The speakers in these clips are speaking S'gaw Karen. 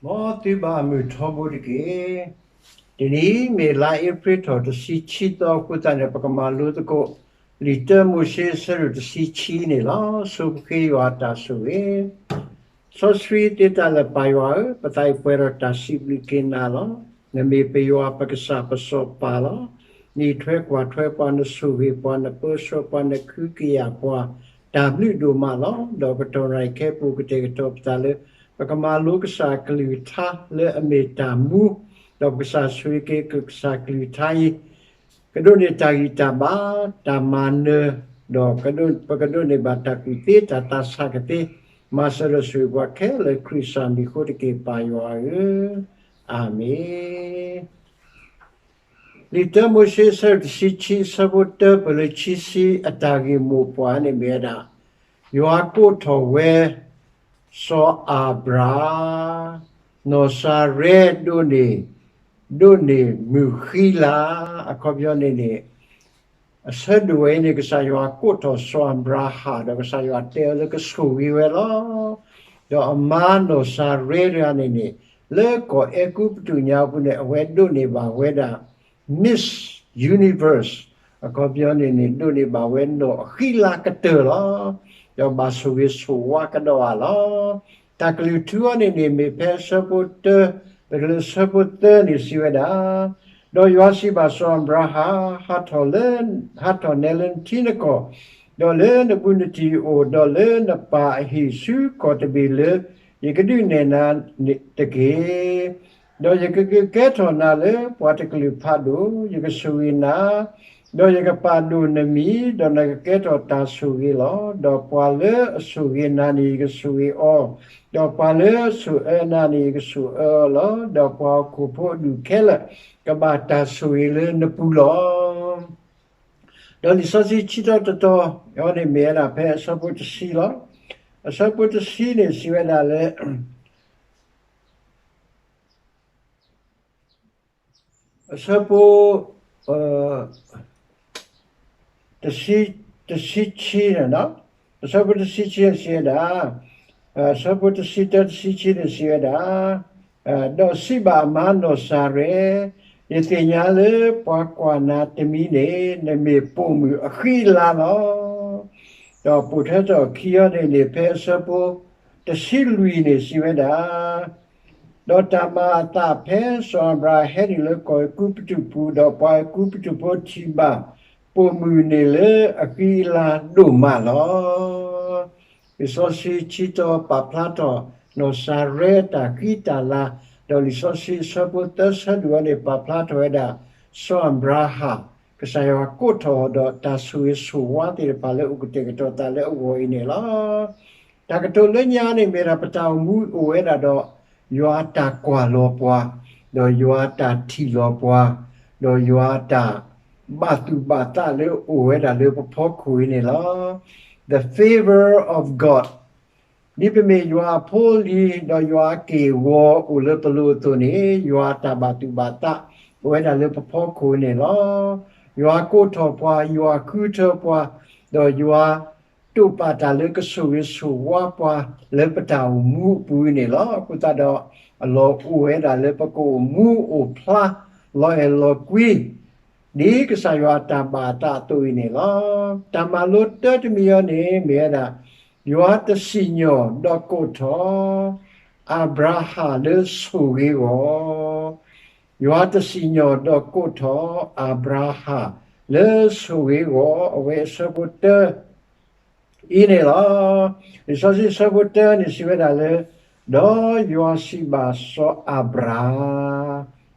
မ်သုဘၣ်မုၢ်ထီဘိတက့ၢ်. တနံၤအံၤမ့ၢ်လါအ့ဖြ့ၣ်ထီၣ်တဆံခံသီအဃိသတးန့ၣ် ပကမၤလိသကိး လံာ်တၢမိၤၡ့အဆၢဒိၣ်တဆံခံန့ၣ်လီၤ. ဆိပဃ့ယွၤအတၢ်ဆိၣ်ဂ့ၤ စီဆှံသ့တၢ်လၢပၢ်ယွၤဧၢ, ပသးအံၤပှဲၤဒီးတၢ်စံးဘျုးက့ၤနၤလီၤ. နမ့ၢ်ပယွၤပကစၢ်ပစီၤပၤလီၤ. နအံးထွဲကွၢ်ထွဲပှၤ, နဆိၣ်ဂ့ၤပှၤ, နပၢဆှၢပှၤ, နကဟုကယာ်ပှၤ, တၢ်ဘျုးဒိၣ်မးလီၤ. ဒီးကတီၢ်နံၤခဲအံၤပူၤ ကတဲာ်ကတီၤပသးလၢ ပကမၤလိကစၢ်အကလုၢ်ကထါလၢအမ့ၢ်တၢ်မူ, ဒီးပကစၢ်ဆိၣ်ဂ့ၤက့ၤကစၢ်ကလုၢ်ကထါအံၤ ကဒိးန့ၢ်တၢ်ဂံၢ်တၢ်ဘါ, တၢ်မၤနၢၤ, ဒီးပကဒိးန့ၢ်ဘၣ်တၢ်ကူၣ်သ့, တၢ်သးဆးကသ့, မၤစၢၤဒီးဆိၣ်ဂ့ၤပှၤခဲလၢာ် ခရံာ်ကစၢ်မံၤအဃိတက့ၢ် ပၢ်ယွၤဧၢ, အၤမ့ၣ်. လံာ်တၢမိၤၡ့အဆၢဒိၣ်တဆံခံ အဆၢဖိတၢပၢၢ်လၢခံဆံ အတၢ်ဂ့ၢ်မိၢ်ပှၢ်န့ၣ်မ့ၢ်ဝဲဒၣ် ယွၤကိးထီၣ်ဝဲ စီၤအၤဘြၤဟၣ်, နီၢ်စၤရဲဒိးန့ၢ်, ဒိးန့ၢ်မုၢ်ဃံလၤ, အခီပညီန့ၣ်န့ၣ် အဆၢဒိၣ်ဝဲအံၤန့ၣ် ကစၢ်ယွၤကိးထီၣ်စီၤအၤဘြၤဟၣ် ဒီးကစၢ်ယွၤတဲအီၤလၢကဆိၣ်ဂ့ၤဝဲလီၤ. ဒီးအမါနီၢ်စၤရဲတဂၤန့ၣ်န့ၣ် လၢကီၢ်အဲၤကူပတူးညါအပူၤန့ၣ် အဝဲဒိးန့ၢ်ဘၣ်ဝဲဒၣ် Miss Universe အခီပညီန့ၣ်န့ၣ် ဒိးန့ၢ်ဘၣ်ဝဲနီၢ်အဃံလၤကတၢၢ်လီၤ. ဒီးဘၣ်ဆိၣ်ဂ့ၤဆိၣ်ဝါကဒီးဧါလီၤ. တၢ်ကလုၢ်ထူအီၤန့ၣ်န့ၣ် မ့ၢ်ဖဲအဆၢဖိတၢ ပကလၢဆၢဖိသၢန့ၣ်စံးဝဲဒၣ်, ဒီးယွၤစံးဘၣ်စီၤအၤဘြၤဟၣ်, ဟးထီၣ်လၢ, ဟးထီၣ်နဲလၢနထံနကီၢ်, ဒီးလၢနဘူးနတံၢ်အအိၣ်, ဒီးလၢနပၢ်အဟံၣ်ဆူကီၢ်တဘ့ၣ်လၢယကဒုးနဲၣ်နၤတက့ၢ်. ဒီးယကကကဲထီၣ်နၤလၢပှၤတကလုာ်ဖးဒိၣ်, ယကဆိၣ်ဂ့ၤနၤ, ဒီးယကပာ်ဒိၣ်နမံၤ, ဒီးနကကဲထီၣ်တၢ်ဆိၣ်ဂ့ၤလီၤ. ဒီးပှၤလၢအဆိၣ်ဂ့ၤနၤန့ၣ် ယကဆိၣ်ဂ့ၤအီၤ, ဒီးပှၤလၢအဆိၣ်အၢနၤန့ၣ် ယကဆိၣ်အၢအီၤလီၤ. ဒီးပှၤဟီၣ်ခိၣ်ဖိအဒူၣ်ခဲလၢာ် ကဘၣ်တၢ်ဆိၣ်ဂ့ၤလၢနပူၤလီၤ. ဒီးလံာ်စီဆှံဆံတီတီတီန့ၣ် မ့ၢ်ဝဲဒၣ်ဖဲအဆၢဖိတဆံလီၤ. အဆၢဖိတဆံန့ၣ်စံးဝဲဒၣ်လၢ အဆၢဖိ တဆံ, တဆံခံန့ၣ်, အဆၢဖိတဆံခံန့ၣ်စံးဝဲဒၣ်, အဆၢဖိတဆံတၢ တဆံခံန့ၣ်စံးဝဲဒၣ်, ဒီးစံးဘၣ်အမါနီၢ်စၤရဲ, ယသ့ၣ်ညါလၢပှၤကွၢ်နၤတမံၤန့ၣ် နမ့ၢ်ပိာ်မုၣ်အဃံအလၤလီၤ. ဒီးပိာ်ထွဲထီၣ်ခံအီၤန့ၣ်န့ၣ် ဖဲအဆၢဖိတဆံလွံၢ်န့ၣ်စံးဝဲဒၣ် ဒီးတၢ်မၤအသးဖဲစီၤအၤဘြၤဟၣ်ဟဲနုာ်လၢကီၢ်အဲၤကူပတူးပူၤ, ဒီးပှၤအဲၤကူပတူးဖိထံၣ်ဘၣ်ပိာ်မုၣ်န့ၣ်လၢအဃံအလၤဒိၣ်မးလီၤ. လံာ်စီဆှံဆံတီပာ်ဖျါထီၣ် နီၢ်စၤရဲတၢ်ဃံတၢ်လၤ, ဒီးလံာ်စီဆှံအဆၢဖိသၢဆၢဒိၣ်အံၤန့ၣ် ပာ်ဖျါထီၣ်ဝဲဒၣ် စီၤအၤဘြၤဟၣ် ကစၢ်ယွၤကိးထီၣ်ဒီးတၢ်ဆိၣ်ဂ့ၤဆိၣ်ဝါသ့ၣ်တဖၣ်လၢအအိၣ်ကတဲာ်ကတီၤသးလၢအဂီၢ်အံၤန့ၣ်လီၤ. တၢ်ကတိၤလၢညါန့ၣ်မ့ၢ်ဒၣ်ပတၢ်အိၣ်မူအိၣ်ဝဲဒၣ်ဒီး ယွၤအတၢ်ကွၢ်လီၤပှၤ, ဒီးယွၤအတၢ်ထံၣ်လီၤပှၤ, ဒီးယွၤအတၢ်ဘၣ်သူၣ်ဘၣ်သးလၢအအိၣ်ဝဲဒၣ်လၢပဖီခိၣ်အံၤန့ၣ်လီၤ. The favor of God ဒ်ပမ့ၢ်ယွၤအဖိအလံၤ ဒီးယွၤအက့ၢ်အဂီၤအိၣ်လၢပလိၤအသိးန့ၣ် ယွၤအတၢ်ဘၣ်သူၣ်ဘၣ်သးအိၣ်ဝဲဒၣ်လၢပဖီခိၣ်န့ၣ်လီၤ. ယွၤကိးထီၣ်ပှၤ, ယွၤဃုထၢပှၤ, ဒီးယွၤတိာ်ပာ်တၢ်လၢကဆိၣ်ဂ့ၤဆိၣ်ဝါပှၤလၢပတၢ်အိၣ်မူအပူၤန့ၣ်လီၤ. အဃိသတးဒီး အလီၢ်အိၣ်ဝဲဒၣ်လၢပကအိၣ်မူအိၣ်ဖျါ လီၤအဲၣ်လီၤကွံ ဒ်ကစၢ်ယွၤအတၢ်ဘၣ်အသးအသိးအံၤန့ၣ်လီၤ. တၢ်မၤလိတၢတမံၤအံၤန့ၣ် မ့ၢ်ဝဲဒၣ် ယွၤတစံၣ်ညီၣ်ဒီးကိးထီၣ် အၤဘြၤဟၣ်လၢဆိၣ်ဂ့ၤဂီၢ်, ယွၤတစံၣ်ညီၣ်ဒီးကိးထီၣ် အၤဘြၤဟၣ်လၢဆိၣ်ဂ့ၤဂီၢ် အဝဲအဆၢဖိတၢ အံၤန့ၣ်လီၤ. လံာ်စီဆှံအဆၢဖိတၢန့ၣ်စံးဝဲဒၣ်လၢ ဒီးယွၤစံးဘၣ်စီၤအၤဘြၤ,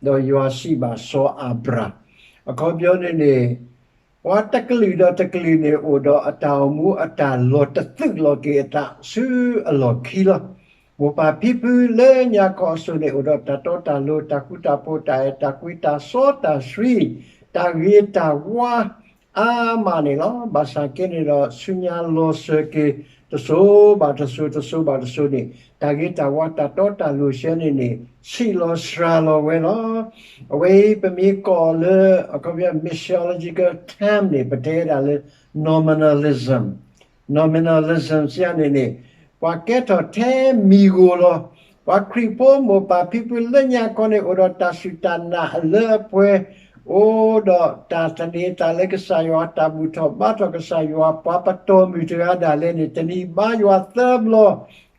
ဒီးယွၤစံးဘၣ်စီၤအၤဘြၤ, အခီပညီန့ၣ်န့ၣ် ပှၤတကလုာ်ဒီးတကလုာ်န့ၣ် အိၣ်ဒီးအတၢ်အိၣ်မူအတၢ်လီၤတသုးလီၤက့ၤအသးဆူအလီၢ်ခံလီၤ. မိၢ်ပၢ်ဖံဖုလၢညါခီအစိၤန့ၣ် အိၣ်ဒီးတၢ်တီတၢ်လိၤ တၢ်ဃူတၢ်ဖိး တၢ်အဲၣ်တၢ်ကွံ တၢ်စီတၢ်ဆှံ တၢ်ဂ့ၤတၢ်ဝါ အါမးန့ၣ်လီၤ. ဘၣ်ဆၣ်က့န့ၣ်ဒီး ဆူညါလီၤစၢၤက့ၤ တစိၤဘၣ်တစိၤ တစိၤဘၣ်တစိၤန့ၣ် တၢ်ဂ့ၤတၢ်ဝါတၢ်တီတၢ်လိၤဆှၢန့ၣ်န့ၣ် ဆံးလီၤစှၤလီၤဝဲလီၤ. အဝဲအံၤပမ့ၢ်ကိးလၢ အခီပညီ missiological term န့ၣ် ပတဲဝဲဒၣ်လၢ nominalism, nominalism စံးယၤန့ၣ်န့ၣ် ပှၤကဲထီၣ်ထဲမံၤဧိၤလီၤ. ပှၤခရံာ်ဖိမိၢ်ပၢ်ဖံဖုလၢညါခီန့ၣ် အိၣ်ဒီးတၢ်စူၢ်တၢ်နာ်အလၢအပှဲၤ, အိၣ်ဒီးတၢ်သန့ၤသးလၢကစၢ်ယွၤ, တၢ်ဘူၣ်ထီၣ်ဘါထီၣ်ကစၢ်ယွၤ, ပှၤပတီၢ်မုၢ်တဂၤဒၣ်လဲာ်န့ၣ် တနံၤဘါယွၤသၢဘျီ,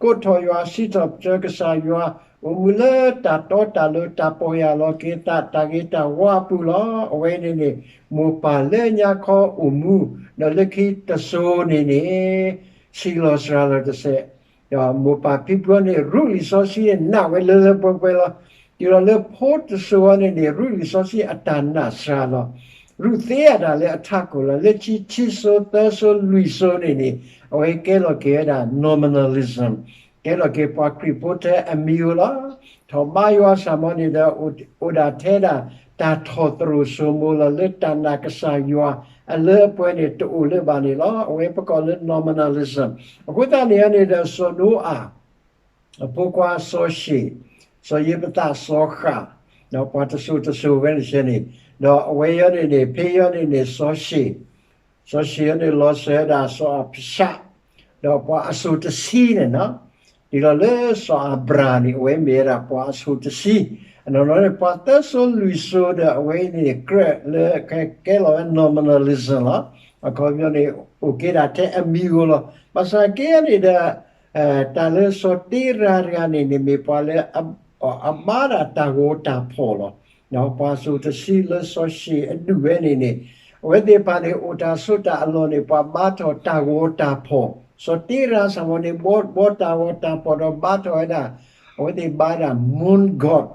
ကိးထီၣ်ယွၤ, စံးထီၣ်ပတြၢၤကစၢ်ယွၤ, အိၣ်မူလၢတၢ်တီတၢ်လိၤ, တၢ်ပီၢ်ယၢ်လီၤက့ၤသး, တၢ်ဂ့ၤတၢ်ဝါအပူၤလီၤ. အဝဲန့ၣ်န့ၣ် မိၢ်ပၢ်လၢညါခီအိၣ်မူ, ဒီးလၢခံတစိၤန့ၣ်န့ၣ် ဆံးလီၤစှၤလီၤတစဲး, ဒီးမိၢ်ပၢ်ဖံဖုန့ၣ် ရူးလံာ်စီဆှံန့ၣ် နာ်ဝဲလၢလၢပှဲၤပှဲၤလီၤ. တုၤလီၤလၢဖိတစိၤအံၤန့ၣ်န့ၣ် ရူးလံာ်စီဆှံအတၢ်နာ်စှၤလီၤ. ရူးသ့အတၢ်လၢအထးခိၣ်လီၤ. လၢခံခံစိၤ သၢစိၤ လွံၢ်စိၤန့ၣ်န့ၣ် အဝဲကဲလီၤက့ၤဝဲဒၣ် nominalism, ကဲလီၤက့ၤပှၤခရံာ်ဖိထဲအမံၤဧိၤလီၤ. ထီၣ်ဘါယွၤစ့ၢ်မီၤန့ၣ်ဒီး အိၣ်ဒၣ်ထဲဒၣ် တၢ်ထီၣ်သရိာ်စိမိၤလီၤ. လၢတၢ်နာ်ကစၢ်ယွၤအလၢအပှဲၤန့ၣ် တအိၣ်လၢၤဘၣ်န့ၣ်လီၤ. အဝဲပကိးလၢ nominalism. အဃိသတးန့ၣ်န့ၣ်ဒီး စီၤနိအၤ အဖိခွါစီၤၡ့ၣ်, စီၤယ့းဖသး စီၤဃၣ်, ဒီးပှၤတစိၤတစိၤဝဲန့ၣ်န့ၣ်, ဒီးအဝဲအံၤန့ၣ်န့ၣ် ဖဲအံၤန့ၣ်န့ၣ် စီၤၡ့ၣ်, စီၤၡ့ၣ်အံၤန့ၣ် လီၤစၢၤဝဲဒၣ်စီၤအၤဘၡး, ဒီးပှၤအစိၤတဆံန့ၣ်, တုၤလီၤလၢစီၤအၤဘြၤန့ၣ် အဝဲမ့ၢ်ဝဲဒၣ်ပှၤအစိၤတဆံ, အနီၢ်နီၢ်န့ၣ် ပှၤသၢစိၤလွံၢ်စိၤဒီးအဝဲအံၤန့ၣ် ကြၢးလၢကဲလီၤဝဲ nominalism လီၤ. အခီပညီန့ၣ် အိၣ်က့ၤဒၣ်ထဲအမံၤဧိၤလီၤ. ဘၣ်ဆၣ်က့န့ၣ်ဒီး တၢ်လၢစီၤတ့ရၤတဂၤန့ၣ်န့ၣ် မ့ၢ်ပှၤလၢ အဘါဒၣ်တၢ်ဂီၤတၢ်ဖီၣ်လီၤ. ပှၤစိၤတဆံလၢစီၤၡ့ၣ်အဒူၣ်ဝဲန့ၣ်န့ၣ်, အဝဲသ့ၣ်တဖၣ်န့ၣ် အိၣ်တၢ်ဆိးတၢ်အလီၢ်န့ၣ် ပှၤဘါထီၣ်တၢ်ဂီၤတၢ်ဖီၣ်, စီၤတ့ရၤစ့ၢ်မီၤန့ၣ် ဘီဘီတၢ်ဂီၤတၢ်ဖီၣ်ဒီးဘါထီၣ်ဝဲဒၣ်, အဝဲသ့ၣ်ဘါဒၣ် moon god,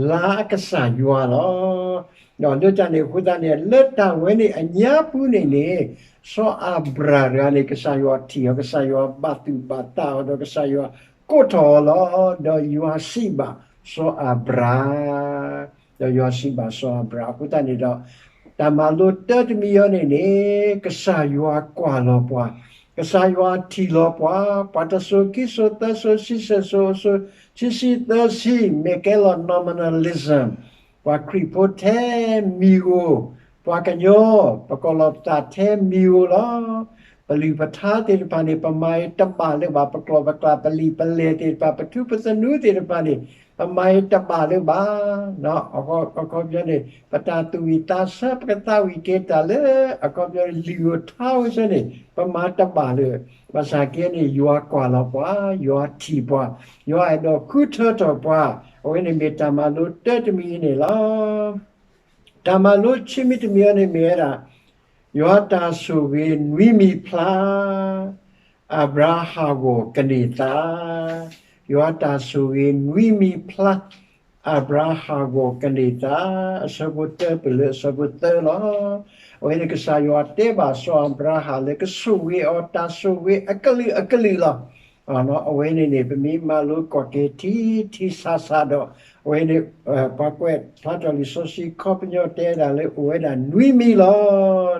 လါအကစၢ်ယွၤလီၤ. ဒီးလၢတၢ်န့ၣ်အဃိသတးန့ၣ် လၢတၢ်ဝဲန့ၣ်အညါပူၤန့ၣ်န့ၣ်, စီၤအၤဘြၤတဂၤန့ၣ် ကစၢ်ယွၤထံၣ်အီၤ, ကစၢ်ယွၤဘၣ်သူၣ်ဘၣ်သးအီၤ, ဒီးကစၢ်ယွၤကိးထီၣ်အီၤလီၤ. ဒီးယွၤစံးဘၣ်စီၤအၤဘြၤ ဒီးယွၤစံးဘၣ်စီၤအၤဘြၤအဃိသတးန့ၣ်ဒီး, တၢ်မၤလိတၢတမံၤအံၤန့ၣ်န့ၣ် ကစၢ်ယွၤကွၢ်လီၤပှၤ, ကစၢ်ယွၤထံၣ်လီၤပှၤ, ပှၤတစိၤခံစိၤသၢစိၤဆံဆဲၣ်စိၤအစိၤ, ဆံဆံသၢဆံ မ့ၢ်ကဲလီၤ nominalism, ပှၤခရံာ်ဖိထဲမံၤဧိၤ, ပှၤကညီ, ပကိးလီၤပသးထဲမံၤဧိၤလီၤ. ပလုၢ်ပထါသ့ၣ်တဖၣ်န့ၣ် ပမၤအံၤတဘၣ်လၢၤဘၣ်, ပကျီၢ်ပကျါ ပလံာ်ပလဲၢ်သ့ၣ်တဖၣ် ပထူပသနူသ့ၣ်တဖၣ်န့ၣ် ပမၤအံၤတဘၣ်လၢၤဘၣ်. အခီပညီန့ၣ် ပတၢ်သူၣ်ဝံၣ်သးဆၢ ပကသးဝံၣ်က့ၤတၢ်လၢ အခီပညီန့ၣ် လံာ်ဧိၤထါဧိၤဆၢန့ၣ် ပမၤတဘၣ်လၢၤ. ဘၣ်ဆၣ်က့န့ၣ် ယွၤကွၢ်လီၤပှၤ, ယွၤထံၣ်ပှၤ, ယွၤအဲၣ်ဒိးဃုထၢထီၣ်ပှၤ, အဝဲန့ၣ်မ့ၢ်တၢ်မၤလိတၢတမံၤအံၤန့ၣ်လီၤ. တၢ်မၤလိခံမံၤတမံၤအံၤန့ၣ်မ့ၢ်ဝဲဒၣ်, ယွၤတၢ်ဆိၣ်ဂ့ၤနွံမံၤဖျါ, အၤဘြၤဟၣ်ဂီၢ်ကန့ၢ်သါ, ယွၤတၢ်ဆိၣ်ဂ့ၤနွံမံၤဖျါ, အၤဘြၤဟၣ်ဂီၢ်ကန့ၢ်သါ, အဆၢဖိတၢပၢၢ်လၢအဆၢဖိသၢလီၤ. အဝဲန့ၣ်ကစၢ်ယွၤတဲဘၣ်စီၤအၤဘြၤဟၣ်လၢကဆိၣ်ဂ့ၤအီၤတၢ်ဆိၣ်ဂ့ၤအကလုာ်အကလုာ်လီၤ. အဝဲန့ၣ်န့ၣ် ပမ့ၢ်မၤလိကွၢ်က့ၤထံထံဆးဆးဒီး အဝဲန့ၣ် ပှၤကွဲးဖျါထီၣ်လံာ်စီဆှံခီပညီတဲဒၣ်လၢအိၣ်ဝဲဒၣ်နွံမံၤ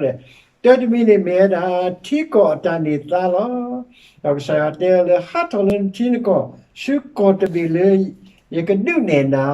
လီၤ. တၢတမံၤန့ၣ်မ့ၢ်ဝဲဒၣ် ထံကီၢ်အတၢ်န့ၢ်သါလီၤ. ဒီးကစၢ်ယွၤတဲလၢ ဟးထီၣ်လၢနထံနကီၢ် ဆူကီၢ်တဘ့ၣ်လၢ ယကဒုးနဲၣ်နၤ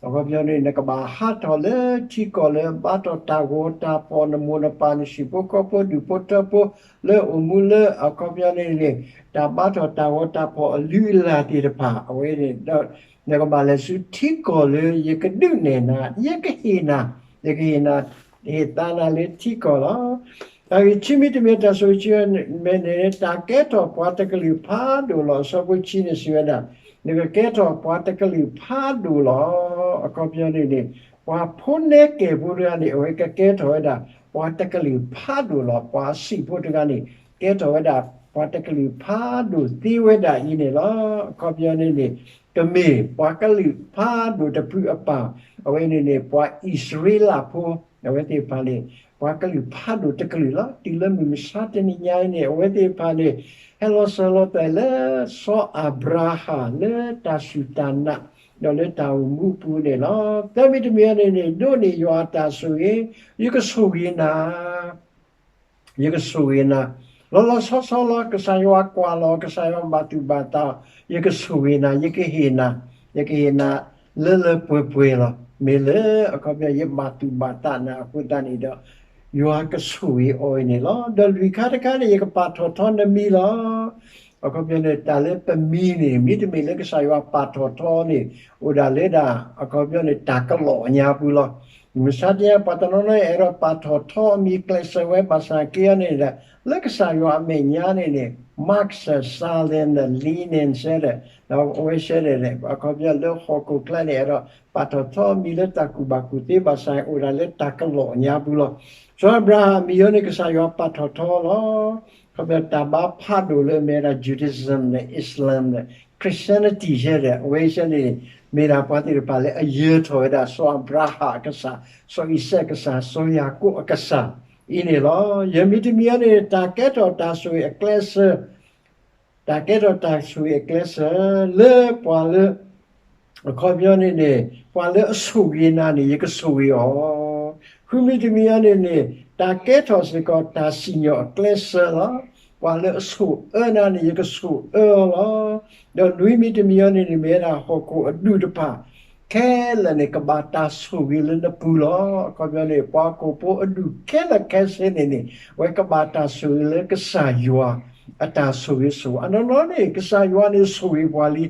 အခီပညီန့ၣ် နကဘၣ်ဟးထီၣ်လၢထံကီၢ်လၢဘါထီၣ်တၢ်ဂီၤတၢ်ဖီၣ် နမိၢ်နပၢ်နဟံၣ်ဖိဃီဖိဒူၣ်ဖိထၢဖိ လၢအိၣ်မူလၢအခီပညီန့ၣ်န့ၣ် တၢ်ဘါထီၣ်တၢ်ဂီၤတၢ်ဖီၣ်အလုၢ်အလၢ်သ့ၣ်တဖၣ် အဝဲန့ၣ်ဒီး နကဘၣ်လဲၤဆူထံကီၢ်လၢယကဒုးနဲၣ်နၤ ယကဟ့ၣ်နၤ ယကဟ့ၣ်နၤ ဟ့ၣ်သါနၤလၢထံကီၢ်လီၤ. တၢ်ဂ့ၢ်ခံမံၤတမံၤ တၢ်ဆိၣ်ဂ့ၤခံမံၤတမံၤန့ၣ် တၢ်ကဲထီၣ်ပှၤတကလုာ်ဖးဒိၣ်လီၤ. အဆၢဖိခံန့ၣ်စံးဝဲဒၣ် နကကဲထီၣ်ပှၤတကလုာ်ဖးဒိၣ်လီၤ. အခီပညီန့ၣ်န့ၣ် ပှၤဖိနဲကဲၣ်ဖိတဂၤန့ၣ် အဝဲကကဲထီၣ်ဝဲဒၣ် ပှၤတကလုာ်ဖးဒိၣ်လီၤ. ပှၤစံးဖိတဂၤန့ၣ် ကဲထီၣ်ဝဲဒၣ် ပှၤတကလုာ်ဖးဒိၣ်သ့ဝဲဒၣ်အံၤန့ၣ်လီၤ. အခီပညီန့ၣ်န့ၣ် ကမ့ၢ်ပှၤကလုာ်ဖးဒိၣ်တဖုအပၢ် အဝဲန့ၣ်န့ၣ် ပှၤအံၣ်စရ့လးဖိ အဝဲသ့ၣ်တဖၣ်န့ၣ် ပှၤကလုာ်ဖးဒိၣ်တကလုာ်လီၤ. တုၤလၢမုၢ်မဆါတနံၤညါအံၤန့ၣ် အဝဲသ့ၣ်တဖၣ်န့ၣ် ဟဲလီၤစၢၤလီၤသွဲၣ်လၢ စီၤအၤဘြၤဟၣ်လၢတၢ်စူၢ်တၢ်နာ် ဒီးလၢတၢ်အိၣ်မူအပူၤန့ၣ်လီၤ. သၢမံၤတမံၤအံၤန့ၣ်န့ၣ် ဒိးန့ၢ်ယွၤအတၢ်ဆိၣ်ဂ့ၤ, ယကဆိၣ်ဂ့ၤနၤ ယကဆိၣ်ဂ့ၤနၤ, လီၤလီၤဆီဆီလီၤ. ကစၢ်ယွၤကွၢ်လီၤ, ကစၢ်ယွၤဘၣ်သူၣ်ဘၣ်သး, ယကဆိၣ်ဂ့ၤနၤ, ယကဟ့ၣ်နၤ, ယကဟ့ၣ်နၤ လၢလၢပှဲၤပှဲၤလီၤ. မ့ၢ်လၢအခီပညီ ယဘၣ်သူၣ်ဘၣ်သးနၤအဃိသတးန့ၣ်ဒီး ယွၤကဆိၣ်ဂ့ၤအီၤအံၤန့ၣ်လီၤ. ဒီးလွံၢ်ခါတခါန့ၣ် ယကပာ်ထီၣ်ထီနမံၤလီၤ. အခီပညီန့ၣ် တၢ်လၢပမံၤန့ၣ် မ့တမ့ၢ်လၢကစၢ်ယွၤပာ်ထီၣ်ထီန့ၣ် အိၣ်ဒၣ်လၢဒၣ် အခီပညီန့ၣ် တၢ်ကလီၢ်အညါပူၤလီၤ. မုၢ်မဆါတနံၤ ပှၤတနီၤနီၤ အဲၣ်ဒိးပာ်ထီၣ်ထီအမံၤကျဲးစၢးဝဲ ဘၣ်ဆၣ်က့အီၤန့ၣ်ဒီး လၢကစၢ်ယွၤအမဲာ်ညါန့ၣ်န့ၣ် marks, salin, linen စဲဒီး ဒီးအဝဲစဲဒီး အခီပညီလၢ ဟီၣ်ခိၣ်ချၢန့ၣ် အဲၣ်ဒိးပာ်ထီၣ်ထီအမံၤလၢတၢ်ကူၣ်ဘၣ်ကူၣ်သ့ ဘၣ်ဆၣ် အိၣ်ဒၣ်လၢတၢ်ကလီၢ်အညါပူၤလီၤ. စီၤအၤဘြၤဟၣ်အမံၤအံၤန့ၣ် ကစၢ်ယွၤပာ်ထီၣ်ထီလီၤ. အခီပညီတၢ်ဘါဖးဒိၣ်လၢအမ့ၢ်ဝဲဒၣ် Judaism ဒီး Islam ဒီး Christianity စဲဒီး အဝဲစဲန့ၣ် မ့ၢ်ဒၣ်ပှၤသ့ၣ်တဖၣ်လၢအယၢၤထီၣ်ဝဲဒၣ် စီၤအၤဘြၤဟၣ်အကစၢ်, စီၤအံၤစဲးအကစၢ်, စီၤယၤကိာ်အကစၢ် အံၤန့ၣ်လီၤ. ယဲၢ်မံၤတမံၤအံၤန့ၣ် တၢ်ကဲထီၣ်တၢ်ဆိၣ်ဂ့ၤအကျဲးစၢၤ တၢ်ကဲထီၣ်တၢ်ဆိၣ်ဂ့ၤအကျဲးစၢၤ လၢပှၤလၢ အခီပညီန့ၣ်န့ၣ် ပှၤလၢအဆိၣ်ဂ့ၤနၤန့ၣ် ယကဆိၣ်ဂ့ၤအီၤ. ဃုမံၤတမံၤအံၤန့ၣ်န့ၣ် တၢ်ကဲထီၣ်စ့ၢ်ကီးတၢ်စံၣ်ညီၣ်အကျဲးစၢၤလီၤ. ပှၤလၢအဆိၣ်အၢနၤန့ၣ် ယကဆိၣ်အၢအီၤလီၤ. ဒီးနွံမံၤတမံၤအံၤန့ၣ်န့ၣ် မ့ၢ်ဝဲဒၣ်ဟီၣ်ခိၣ်အဒူၣ်တဖၣ် ခဲလၢာ်န့ၣ် ကဘၣ်တၢ်ဆိၣ်ဂ့ၤလၢနပူၤလီၤ. အခီပညီန့ၣ် ပှၤဟီၣ်ခိၣ်ဖိအဒူၣ်ခဲလၢာ်ခဲဆ့န့ၣ်န့ၣ် အဝဲကဘၣ်တၢ်ဆိၣ်ဂ့ၤလၢကစၢ်ယွၤ အတၢ်ဆိၣ်ဂ့ၤဆိၣ်ဝါ အနီၢ်နီၢ်န့ၣ် ကစၢ်ယွၤန့ၣ်ဆိၣ်ဂ့ၤပှၤလံ.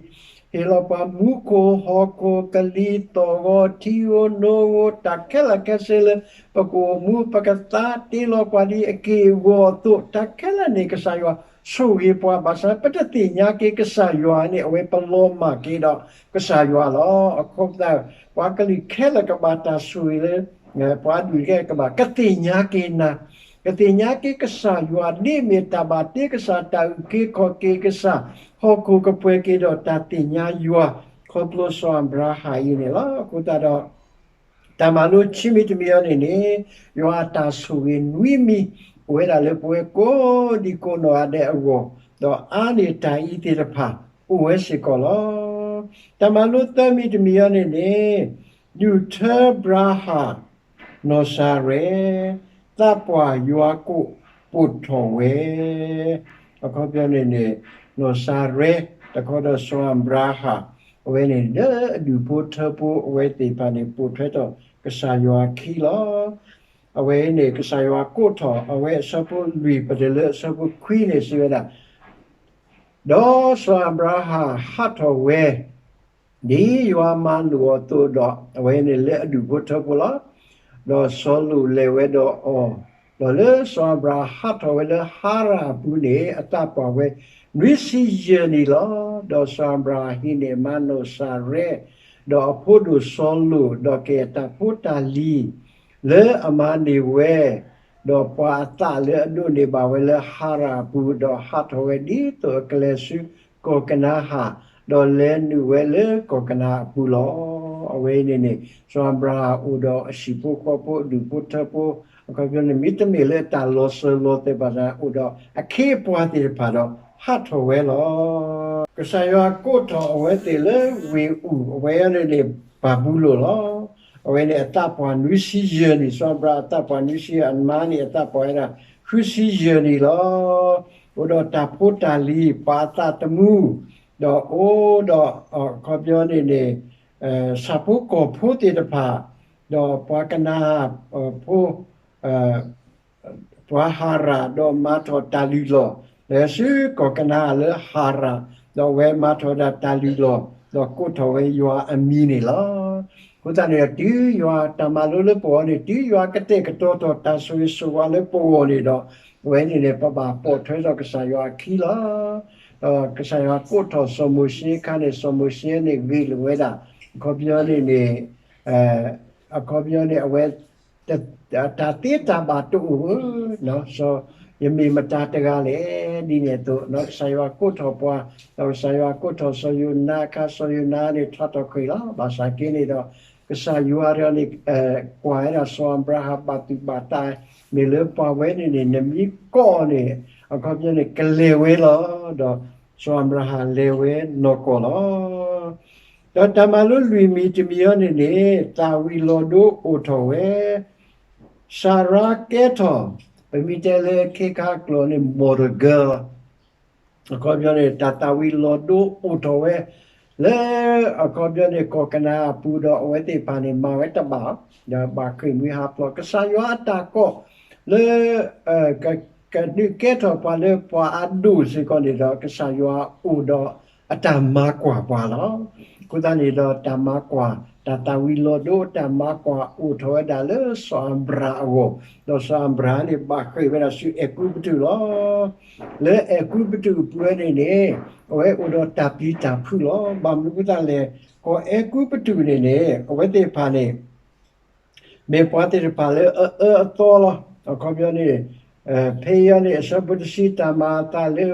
ဟ့ၣ်လီၤပှၤမူခိၣ် ဟီၣ်ခိၣ် ကလံၤ သီၣ်ဂီၤ ထံဧိၤနိဧိၤ တၢ်ခဲလၢာ်ခဲဆ့လၢ ပကအိၣ်မူ ပကသါ တ့လီၤပှၤဒ်အက့ၢ်အဂီၤအသိး တၢ်ခဲလၢာ်န့ၣ် ကစၢ်ယွၤဆိၣ်ဂ့ၤပှၤ ဘၣ်ဆၣ် ပတသ့ၣ်ညါက့ၤကစၢ်ယွၤန့ၣ် အဝဲပလီၤမၢ်က့ၤဒီးကစၢ်ယွၤလီၤ. အခီပညီ ပှၤကလုာ်ခဲလၢာ်ကဘၣ်တၢ်ဆိၣ်ဂ့ၤလၢ ပှၤဒူၣ်တကဲကဘၣ် ကသ့ၣ်ညါက့ၤနၤ, ကသ့ၣ်ညါက့ၤကစၢ်ယွၤ ဒ်မ့ၢ်တၢ်ဘၣ်တ့ကစၢ် တၢ်အုၣ်က့ၤခီၣ်က့ၤကစၢ် ဟီၣ်ခိၣ်ကပှဲၤက့ၤဒီးတၢ်သ့ၣ်ညါယွၤ ခီဖျိစီၤအၤဘြၤဟၣ်အံၤန့ၣ်လီၤ. အဃိသတးဒီး တၢ်မၤလိခံမံၤတမံၤအံၤန့ၣ်န့ၣ် ယွၤအတၢ်ဆိၣ်ဂ့ၤနွံမံၤ အိၣ်ဝဲဒၣ်လၢပဝဲကိးဒံကိးနီၢ်ဂၤဒဲးအဂီၢ် ဒီးအါန့ၢ်တၢ်အံၤသ့ၣ်တဖၣ် အိၣ်ဝဲစ့ၢ်ကီးလီၤ. တၢ်မၤလိသၢမံၤတမံၤအံၤန့ၣ်န့ၣ် ဒုၣ်ထၢဘြၤဟၣ် နီၢ်စၤရဲ သးပှၢ်ယွၤကိးပိာ်ထီၣ်ဝဲ အခီပညီန့ၣ်န့ၣ် နီၢ်စၤရဲ တခီဒီးစီၤအၤဘြၤဟၣ် အဝဲန့ၣ်လၢအဒူၣ်ဖိထၢဖိ အဝဲသ့ၣ်တဖၣ်န့ၣ် ပိာ်ထွဲထီၣ်ကစၢ်ယွၤအခံလီၤ. အဝဲန့ၣ် ကစၢ်ယွၤကိးထီၣ် အဝဲအဆၢဖိလွံၢ် ပတုၤလၢအဆၢဖိခွံန့ၣ် စံးဝဲဒၣ် ဒီးစီၤအၤဘြၤဟၣ်ဟးထီၣ်ဝဲ ဒ်ယွၤမၤလိာ်အီၤအသိးဒီး အဝဲန့ၣ်လၢအဒူၣ်ဖိထၢဖိလီၤ. ဒီးစီၤလိာ်လဲၤဝဲဒီးအီၤ, ဒီးလၢစီၤအၤဘြၤဟၣ်ဟးထီၣ်ဝဲလၢဟၤရၣ်အပူၤန့ၣ် အသးပှၢ်ဝဲနွံဆံယဲၢ်နံၣ်လီၤ. ဒီးစီၤအၤဘြၤဟၣ်ဟံးန့ၢ်မါနီၢ်စၤရဲ ဒီးအဖိဒိၣ်စီၤလိာ် ဒီးကဲတၢ်ဖိတၢ်လံၤ လၢအမၤန့ၢ်ဝဲ, ဒီးပှၤအသးလၢအဒိးန့ၢ်ဘၣ်ဝဲလၢဟၤရၣ်အပူၤ, ဒီးဟးထီၣ်ဝဲဒ်သိးအကလဲၤဆူကီၢ်ကနၤအၣ်, ဒီးလဲၤနုာ်ဝဲလၢကီၢ်ကနၤအၣ်အပူၤလီၤ. အဝဲအံၤန့ၣ်န့ၣ် စီၤအၤဘြၤဟၣ်အိၣ်ဒီးအဟံၣ်ဖိဃီဖိ အဒူၣ်ဖိထၢဖိ, အခီပညီန့ၣ် မ့တမ့ၢ်လၢတၢ်လီၤစၢၤလီၤသွဲၣ်ဘၣ်ဆၣ် အိၣ်ဒီးအခ့အပှၤသ့ၣ်တဖၣ်ဒီး ဟးထီၣ်ဝဲလီၤ. ကစၢ်ယွၤကိးထီၣ်အဝဲသ့ၣ်လၢဝ့ၢ်အူၣ် အဝဲအံၤန့ၣ်န့ၣ် ဘၤဘူလိၣ်လီၤ. အဝဲန့ၣ်အသးပှၢ်နွံဆံယဲၢ်နံၣ်, စီၤအၤဘြၤဟၣ်အသးပှၢ်နွံဆံယဲၢ်, အမါန့ၣ်အသးပှၢ်ဝဲဒၣ် ဃုဆံယဲၢ်နံၣ်လီၤ. အိၣ်ဒီးတၢ်ဖိတၢ်လံၤ ပှၤအသးသမူ, ဒီးအိၣ်ဒီး အခီပညီန့ၣ်န့ၣ် ဆၣ်ဖိကီၢ်ဖိသ့ၣ်တဖၣ်, ဒီးပှၤကနၤအၣ်ဖိ ပှၤဟၤရၣ် ဒီးမၤထီၣ်တၢ်လုၢ်လီၢ်, လဲၤဆူကီၢ်ကနၤအၣ်လၢဟၤရၣ်, ဒီးအဝဲမၤထီၣ်ဝဲဒၣ်တၢ်လုၢ်လီၢ်, ဒီးကိးထီၣ်ဝဲယွၤအမံၤန့ၣ်လီၤ. အဃိသတးန့ၣ်ဒီး တုၤယွၤတၢ်မၤလိလၢပဂီၢ်န့ၣ် တုၤယွၤကတဲာ်ကတီၤထီၣ်တၢ်ဆိၣ်ဂ့ၤဆိၣ်ဝါလၢပဂီၢ်န့ၣ်ဒီး အဝဲန့ၣ်န့ၣ် ပဘၣ်ပိာ်ထွဲထီၣ်ကစၢ်ယွၤအခံလီၤ. ဒီးကစၢ်ယွၤကိးထီၣ်စီၤမိၤၡ့အခါန့ၣ် စီၤမိၤၡ့န့ၣ်ဂ့ၤလိာ်ဝဲဒၣ်, အခီပညီန့ၣ်န့ၣ် အခီပညီန့ၣ် အဝဲ တၢ်သ့တၢ်ဘၣ်တအိၣ်ဧၢ, ယမ့ၢ်မတၤတဂၤလဲၣ်, ဒ်န့ၣ်အသိး ကစၢ်ယွၤကိးထီၣ်ပှၤ, ဒီးကစၢ်ယွၤကိးထီၣ်စီၤယိၤနါအခါ စီၤယိၤနါန့ၣ် ထးထီၣ်ခရံာ်လီၤ. ဘၣ်ဆၣ်က့န့ၣ်ဒီး ကစၢ်ယွၤတဂၤန့ၣ် ကွၢ်ဝဲဒၣ်စီၤအၤဘြၤဟၣ်ဘၣ်သူၣ်ဘၣ်သး, မ့ၢ်လၢပှၤဝဲန့ၣ်န့ၣ် နမ့ၢ်ကိးအီၤန့ၣ် အခီပညီန့ၣ် ကလဲၤဝဲလီၤ. ဒီးစီၤအၤဘြၤဟၣ်လဲၤဝဲနီၢ်ကီၢ်လီၤ. ဒီးတၢ်မၤလိလွံၢ်မံၤတမံၤအံၤန့ၣ်န့ၣ် သၣ်ဝံၤလီၤဒိအိၣ်ထီၣ်ဝဲ, စၤရါကဲထီၣ်, ပမ့ၢ်တဲလၢခဲခါကျိာ်န့ၣ် model girl လီၤ. အခီပညီန့ၣ် တၢ်သၣ်ဝံၤလီၤဒိအိၣ်ထီၣ်ဝဲ လၢ အခီပညီန့ၣ် ကီၢ်ကနၤအၣ်အပူၤဒီး အဝဲသ့ၣ်တဖၣ်န့ၣ် မၤဝဲတဘၣ်, ဒီးဘၣ်ဃ့ၢ်မှံဟးဖျိး ကစၢ်ယွၤအတၢ်ကိးလၢ က ကဒုးကဲထီၣ်ပှၤလၢပှၤအဒိၣ်စ့ၢ်ကီးန့ၣ်ဒီး ကစၢ်ယွၤအိၣ်ဒီးအတၢ်မၤကွၢ်ပှၤလီၤ. အဃိသတးန့ၣ်ဒီးတၢ်မၤကွၢ် တၢ်သၣ်ဝံၤလီၤဒိ တၢ်မၤကွၢ်အိၣ်ထီၣ်ဝဲဒၣ်လၢစီၤအၤဘြၤဟၣ်အဂီၢ်, ဒီးစီၤအၤဘြၤဟၣ်န့ၣ် ဘၣ်ဃ့ၢ်ဝဲဒၣ်ဆူအဲၤကူပတူးလီၤ. လၢအဲၤကူပတူးအပူၤဝဲန့ၣ်န့ၣ် အဝဲအိၣ်ဒီးတၢ်ပျံၤတၢ်ဖုးလီၤ. ဘၣ်မနုၤအဃိသတးလဲၣ်, ကီၢ်အဲၤကူပတူးန့ၣ်န့ၣ် အဝဲသ့ၣ်တဖၣ်န့ၣ် မ့ၢ်ပှၤသ့ၣ်တဖၣ်လၢအအၢအသီလီၤ. အခီပညီန့ၣ် ဖဲအံၤန့ၣ် အဆၢဖိတဆံ တၢ်မၤအသးလၢ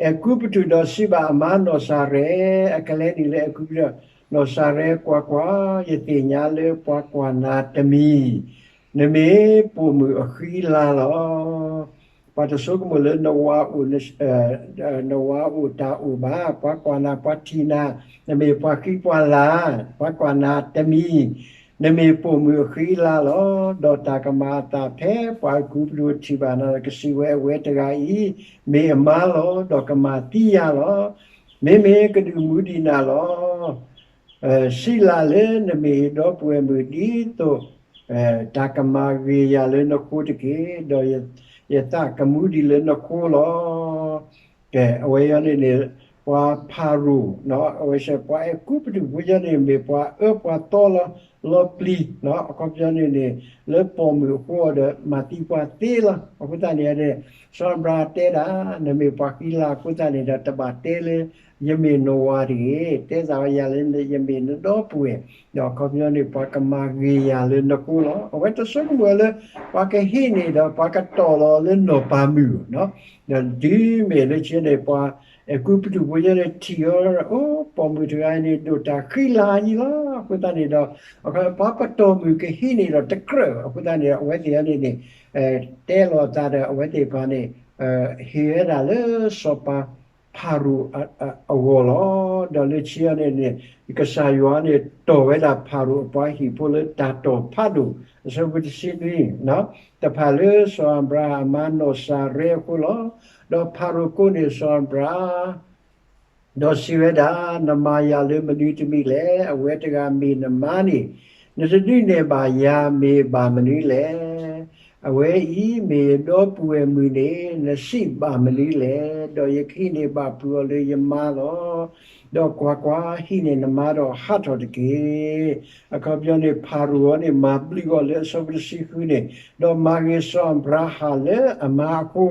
အဲၤကူပတူး ဒီးစံးဘၣ်အမါနီၢ်စၤရဲၣ်, အကလဲၤနုာ်လၢအဲၤကူပတူး, နီၢ်စၤရဲၣ်, ကွၢ်ကွၢ်, ယသ့ၣ်ညါလၢပှၤကွၢ်နၤတမံၤ, နမ့ၢ်ပိာ်မုၣ်အဃံလၤလီၤ. ပှၤတဆိကမိၣ်လၢနဝၤအိၣ်, နဝၤအိၣ်တၢ်အိၣ်ဘၣ်, ပှၤကွၢ်နၤပှၤထံၣ်နၤ, နမ့ၢ်ပှၤဃံပှၤလၤ, ပှၤကွၢ်နၤတမံၤ, နမ့ၢ်ပိာ်မုၣ်အဃံလၤလီၤ. ဒီးတၢ်ကမၤအသးဖဲပှၤအဲၤကူပတူးထံၣ်ဘၣ်နၤဒီး ကစံးဝဲအဝဲတဂၤအံၤ, မ့ၢ်အမါလီၤ, ဒီးကမၤသံယၤလီၤ. မ့မ့ၢ်ကဒုးမူဒံးနၤလီၤ. စံးလၢ်လၢနမ့ၢ်ယဒီပုၢ်ဝဲၢ်မုၣ်ဒ်သိး တၢ်ကမၤဂ့ၤယၤလၢနဃိတက့ၢ်, ဒီးယသးကမူဒံးလၢနဃိလီၤ. ကဲ, အဝဲအံၤန့ၣ်န့ၣ် ပှၤဖၤရိၤ, အဝဲပှၤအဲၤကူပတူးဖိယဲန့ၣ် မ့ၢ်ပှၤအၢပှၤသီလီၤ, လီၤပျံၤ, အခီပညီန့ၣ်န့ၣ် လၢပိာ်မုၣ်အဃိဒီး မၤသံပှၤသ့လီၤ. အဃိသတးန့ၣ်န့ၣ် စီၤအၤဘြၤဟၣ်တဲဒၣ် နမ့ၢ်ပှၤဃံလၤအဃိသတးန့ၣ်ဒီး တဘၣ်တဲလၢ ယမ့ၢ်နဝၤတဂ့ၤ, တဲသးဝဲယၤလၢယမ့ၢ်နဒီပုၢ်ဝဲၢ်, ဒီးအခီပညီန့ၣ် ပှၤကမၤဂ့ၤယၤလၢနဃိလီၤ. အဝဲတဆိကမိၣ်လၢ ပှၤကဟ့ၣ်န့ၢ်ဒီး ပှၤကတီၢ်လီၤလၢနီၢ်ပၤမုၣ်, ဒီးတုၤမ့ၢ်လၢခံန့ၣ် ပှၤအဲၤကူပတူးဖိယဲန့ၣ်ထံၣ်အီၤ, အိ ပိာ်မုၣ်တဂၤအံၤန့ၣ် ဒိၣ်တၢ်ဃံလၤအယံၤလီၤ. အဃိသတးန့ၣ်ဒီး ပှၤပတီၢ်မုၣ်ကဟ့ၣ်န့ၢ်ဒီးတကြၢး, အဃိသတးန့ၣ် အဝဲသ့ၣ်အံၤန့ၣ်န့ၣ် တဲလီၤအသးဒီး အဝဲသ့ၣ်တဖၣ်န့ၣ် ဟ့ၣ်ဝဲဒၣ်လၢစီၤပၤဖၤရိၤအဂီၢ်လီၤ. ဒီးလၢခံအံၤန့ၣ်န့ၣ် ကစၢ်ယွၤန့ၣ် တီၢ်ဝဲဒၣ်ဖၤရိၤအပှၤဟံၣ်ဖိလၢတၢ်တီၢ်ဖးဒိၣ်, အဆၢဖိတဆံနွံ, တဖၣ်လၢစီၤအၤဘြၤဟၣ်အမါနီၢ်စၤရဲအဃိလီၤ. ဒီးဖၤရိၤကိးန့ၢ်စီၤအၤဘြၤဟၣ် ဒီးစံးဝဲဒၣ်, နမၤယၤလၢမနုၤတမံၤလဲၣ်. အဝဲတဂၤမ့ၢ်နမါန့ၣ်, နတဒုးနဲၣ်ဘၣ်ယၤမ့ၢ်ဘၣ်မနုၤလဲၣ်. အဝဲအံၤမ့ၢ်ယဒီပုၢ်ဝဲၢ်မုၣ်န့ၣ် နစံးဘၣ်မနုၤလဲၣ်. ဒီးယကဟံးန့ၢ်ဘၣ်ပုၢ်အီၤလၢယမါလီၤ. ဒီးကွၢ်ကွၢ်, ဟံးန့ၢ်နမါဒီးဟးထီၣ်တက့ၢ်. အခီပညီန့ၣ် ဖၤရိၤအံၤန့ၣ် မၤဘျုးအီၤလၢအဆၢဖိတဆံဃုန့ၣ်, ဒီးမၤဂ့ၤစီၤအၤဘြၤဟၣ်လၢအမါအဃိ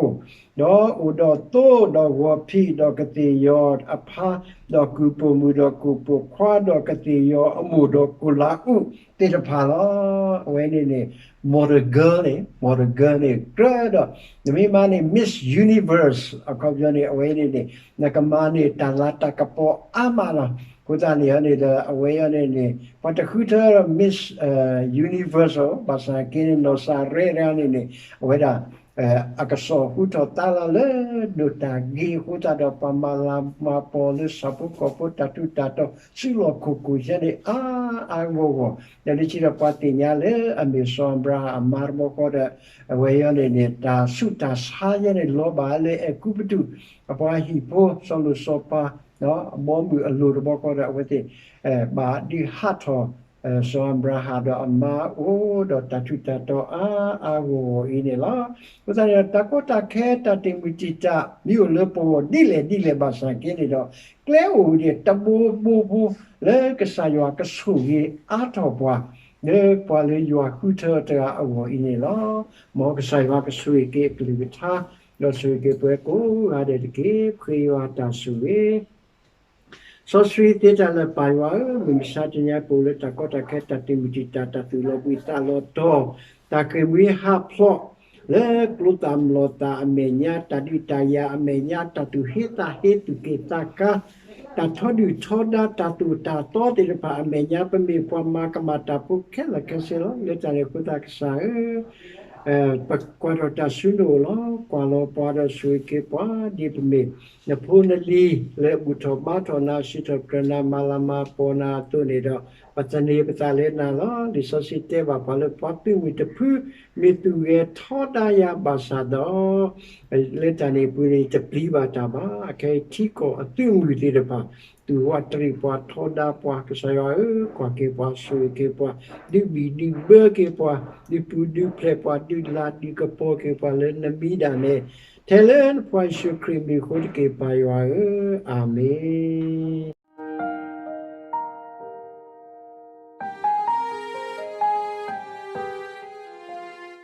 ဒီးအိၣ်ဒီးသိဒီးဂီၤဖံး ဒီးကသ့ၣ်ယီၤအဖါ, ဒီးကုၢ်ပိာ်မုၣ်ဒီးကုၢ်ပိာ်ခွါ, ဒီးကသ့ၣ်ယီၤအမိၢ်ဒီးကိၣ်လးအူးသ့ၣ်တဖၣ်လီၤ. အဝဲန့ၣ်န့ၣ် model girl န့ၣ်, model girl န့ၣ် ကြၢးဒီး နမ့ၢ်မၤန့ၣ် Miss Universe အခီပညီန့ၣ် အဝဲန့ၣ်န့ၣ် နကမၤန့ၢ်တၢ်လၤတၢ်ကပီၤအါမးလီၤ. အဃိသတးန့ၣ်န့ၣ်ဒီး အဝဲအံၤန့ၣ်န့ၣ် ပှၤတဃုထၢ Miss Universe ဘၣ်ဆၣ်က့န့ၣ် နီၢ်စၤရဲတဂၤန့ၣ်န့ၣ် အဝဲဒၣ် အကစီၣ်ဟူထီၣ်သါလီၤလၢ ဒိၣ်တၢ်ဂ့ၤအဃိသတးဒီး ပှၤမၤလၤမၤပီၤလၢဆၣ်ဖိကီၢ်ဖိ တၢ်ထူးတၢ်တီၤ စုလီၢ်ခီၣ်ခိၣ်ယဲန့ၣ် အါအါဂီၢ်ဂီၢ်, ဒီးလၢခံဒီးပှၤသ့ၣ်ညါလၢအမ့ၢ်စီၤအၤဘြၤဟၣ်အမါတဘျီဃီဒီး အဝဲအံၤန့ၣ်န့ၣ် တၢ်ဆူးတၢ်ဆါယဲန့ၣ် လီၤဘၣ်လၢအဲၤကူပတူး အပှၤဟံၣ်ဖိ စီၤလိၤစီၤပၤ အဘီအမုၢ်အလိၤတဘျီဃီဒီး အဝဲသ့ၣ် ဘၣ်ဒုးဟးထီၣ် စီၤအၤဘြၤဟၣ်ဒီးအမါအိၣ်ဒီးတၢ်ထူးတၢ်တီၤအါအါဂီၢ်ဂီၢ်အံၤန့ၣ်လီၤ. အဃိသတးန့ၣ်ဒီး တၢ်ကီတၢ်ခဲ တၢ်တ့ၢ်မုၢ်တံာ်တာ် မ့ၢ်အိၣ်လၢပဂီၢ်ဒ်လဲၣ်ဒ်လဲၣ်ဘၣ်ဆၣ်က့န့ၣ်ဒီး ကျဲအိၣ်ဒံးတဘိဘိဘိ လၢကစၢ်ယွၤကဆိၣ်ဂ့ၤအါထီၣ်ပှၤ လၢပှၤလၢယွၤဃုထၢတဂၤအဂီၢ်အံၤန့ၣ်လီၤ. မ်ကစၢ်ယွၤကဆိၣ်ဂ့ၤက့ၤအကလုၢ်ကထါ ဒီးဆိၣ်ဂ့ၤက့ၤပှၤကိးဂၤဒဲးတက့ၢ်. ပဃ့ယွၤတၢ်ဆိၣ်ဂ့ၤ စီဆှံသ့တၢ်လၢာ် ပၢ်ယွၤဧၢ, မုၢ်မဆါတနံၤအံၤ ပအိၣ်လၢတၢ်ကီတၢ်ခဲ တၢ်တ့ၢ်မုၢ်တံာ်တာ် တၢ်သူၣ်လီၤဘှံးသးလီၤတီၤ, တၢ်ဃ့ၢ်မှံဟးဖျိး လၢကျိသၣ်မျိာ်သၣ်အမဲာ်ညါ, တၢ်ဒုးတၢ်ယၤအမဲာ်ညါ, တၢ်သူၣ်ဟ့သးဟ့ သူၣ်က့ၣ်သးကါ, တၢ်ထီဒုၣ်ထီဒါ တၢ်သိၣ်တၢ်သီသ့ၣ်တဖၣ်အမဲာ်ညါ, ပမ့ၢ်ပှၤမၤကမၣ်တၢ်ဖိခဲလၢာ်ခဲဆ့လီၤ. လၢတၢ်န့ၣ်အဃိသတး ကစၢ်ဧၢ ပကွၢ်ထီၣ်တၢ်ဆူနအိၣ်လီၤ. ကွၢ်လီၤပှၤဒီးဆိၣ်ဂ့ၤက့ၤပှၤ ဒ်ပမ့ၢ်နဖိနလံၤ လၢအဘူၣ်ထီၣ်ဘါထီၣ်နၤ, စံးထီၣ်ပတြၢၤနၤ, မၤလၤမၤကပီၤနၤအသိးန့ၣ်ဒီး ပသန့ၤပသးလၢနၤလီၤ. လံာ်စီဆှံတဲဘၣ်ပှၤလၢပှၤသုးမုၢ်တဖု မ့ၢ်သူၣ်ဂဲၤထီဒါယၤဘၣ်ဆၣ်ဒီး လၢတၢ်န့ၣ်အပူၤန့ၣ် ယတပျံၤဘၣ်တၢ်ဘၣ်. အခဲအံၤထံကီၢ်အသုးမုၢ်သ့ၣ်တဖၣ် သူၣ်ဝးတရံးပှၤထီဒါပှၤ ကစၢ်ယွၤဧၢ, ကွၢ်က့ၤပှၤ ဆိၣ်ဂ့ၤက့ၤပှၤ, ဒုးဘံၣ်ဒုးဘၢက့ၤပှၤ, ဒုးပူၤဒုးဖျဲးပှၤ, ဒုးလၤဒုးကပီၤက့ၤပှၤလၢနမံၤဒၣ်နဲ ထဲလၢနဖိယ့ၣ်ၡူးခရံာ်မံၤအဃိတက့ၢ် ပၢ်ယွၤဧၢ, အၤမ့ၣ်.